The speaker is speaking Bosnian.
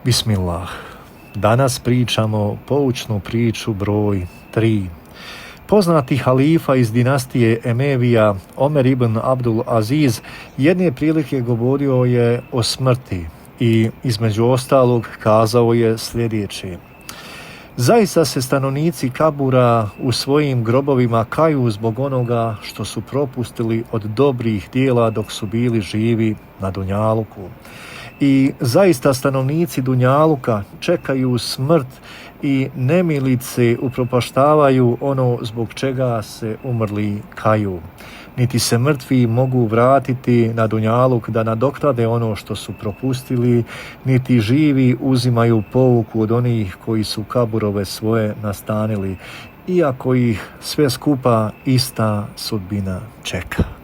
Bismillah. Danas pričamo poučnu priču broj 3. Poznati halifa iz dinastije Emevija, Omer ibn Abdulaziz, jedne prilike govorio je o smrti i između ostalog kazao je sljedeće: zaista se stanovnici kabura u svojim grobovima kaju zbog onoga što su propustili od dobrih djela dok su bili živi na Dunjaluku. I zaista stanovnici Dunjaluka čekaju smrt i nemilice upropaštavaju ono zbog čega se umrli kaju. Niti se mrtvi mogu vratiti na Dunjaluk da nadoknade ono što su propustili, niti živi uzimaju pouku od onih koji su kaburove svoje nastanili, iako ih sve skupa ista sudbina čeka.